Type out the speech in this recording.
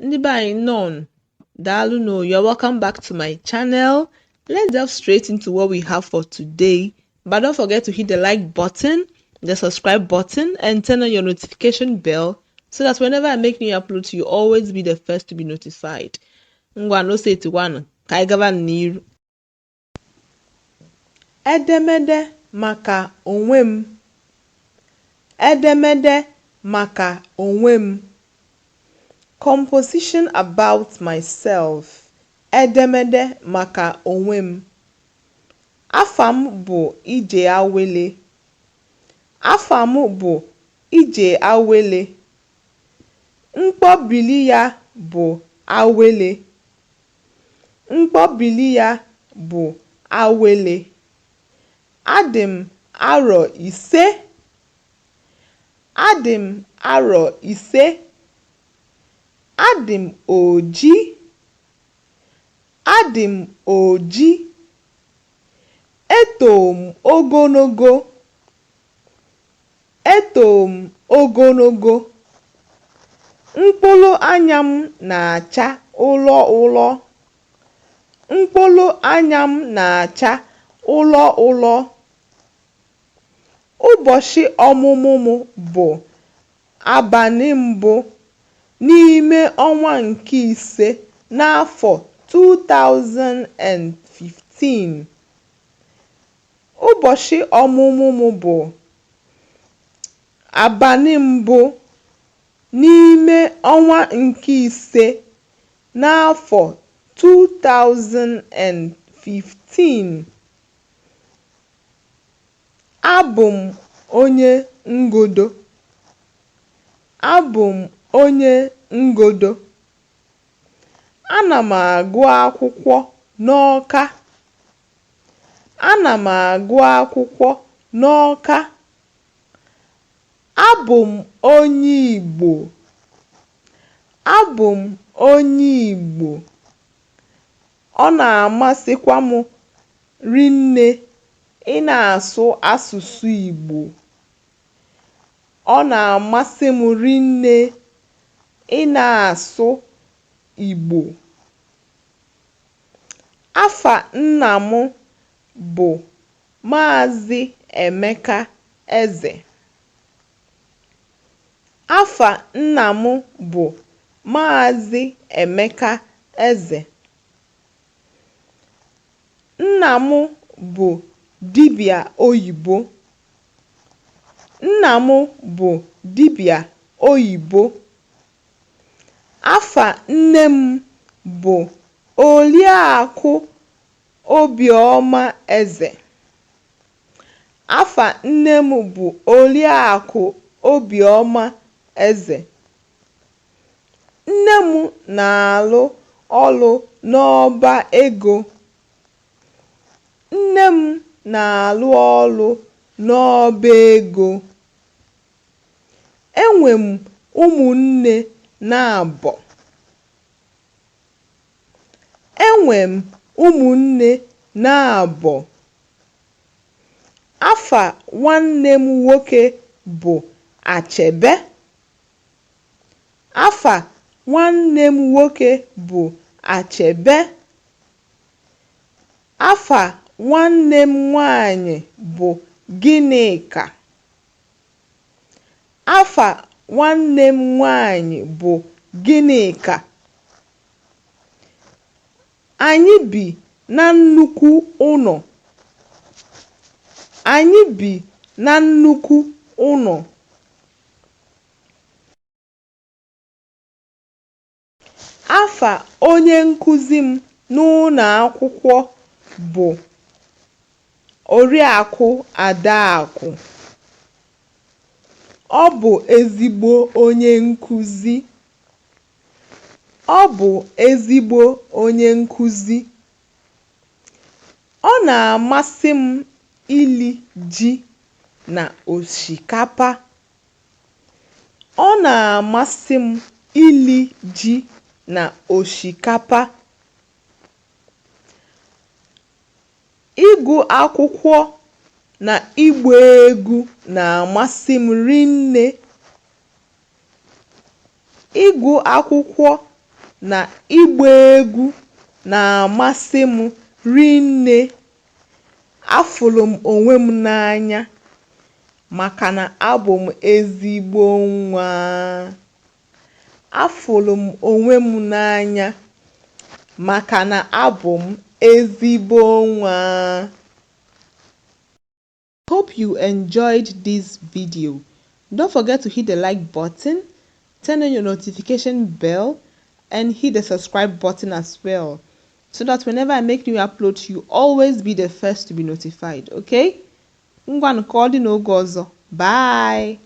Ndị be anyị nnọọ, daalụ nụ. You're welcome back to my channel. Let's delve straight into what we have for today. But don't forget to hit the like button, the subscribe button, and turn on your notification bell so that whenever I make new uploads, you always be the first to be notified. Ngwa no setikwanụ ka anyị gaba n'iru. Edemede maka onwe m. Edemede maka onwe m. Composition about myself. Edemede maka onwe m. Afa m bụ Ijeawele. Afa m bụ Ijeawele. Mkpọbili ya bụ Awele. Mkpọbili ya bụ Awele. Adị m arọ 5. Adị m arọ 5. Adị m oji. Adị m oji. Eto m ogologo. Eto m ogologo. Mkpụrụ anya m na-acha ụlọ ụlọ. Mkpụrụ anya m na-acha ụlọ ụlọ. Ụbọchị ọmụmụ m bụ abanị mbụ n'ime ọnwa nke ise n'afọ 2015. Ụbọchị ọmụmụ m bụ abanị mbụ n'ime ọnwa nke ise n'afọ 2015. Abụ m onye Ngodo. Abụ m onye Ngodo. Ana m agụ akwụkwọ n'Awka. Ana m agụ akwụkwọ n'Awka. Abụ m onye Igbo. Abụ m onye Igbo. Ọ na-amasịkwa m rinne ị na-asụ asụsụ Igbo. Ọ na-amasị m rinne ị na-asụ Igbo. Afa nna m bụ Maazị Emeka Eze. Afa nna m bụ Maazị Emeka Eze. Nna m bụ dibịa oyibo. Nna m bụ dibịa oyibo. Afa nne m bụ Oliakụ Obiọma Eze. Afa nne m bụ Oliakụ Obiọma Eze. Nne m na-alụ ọlụ n'ọba ego. Nne m na-alụ ọlụ n'ọba ego. Enwe m ụmụnne naabọ. Enwe m ụmụnne naabọ. Afa nwanne m nwoke bụ Achebe. Afa nwanne m nwoke bụ Achebe. Afa nwanne m nwaanyị bụ Gịnịka. Afa nwanne m nwaanyị bụ Gịnịka. Anyị bi na nnukwu ụnọ. Anyị bi na nnukwu ụnọ. Afa onye nkụzi m n'ụnọ akwụkwọ bụ Oriakụ Adaakụ. Ọ bụ ezigbo onye nkụzi. Ọ bụ ezigbo onye nkụzi. Ọ na-amasị m ili ji na osikapa. Ọ na-amasị m ili ji na osikapa. Ịgụ akwụkwọ na ịgba egwu na-amasị m rinne. Ịgụ akwụkwọ na ịgba egwu na-amasị m rinne. Afụrụ m onwe m n'anya maka na abụ m ezigbo nwa. Afụrụ m onwe m n'anya maka na abụ m ezigbo nwa. Hope you enjoyed this video. Don't forget to hit the like button, turn on your notification bell, and hit the subscribe button as well, so that whenever I make new uploads, you always be the first to be notified. Okay? Ngwanụ, ka ọ dị n'oge ọzọ. Bye.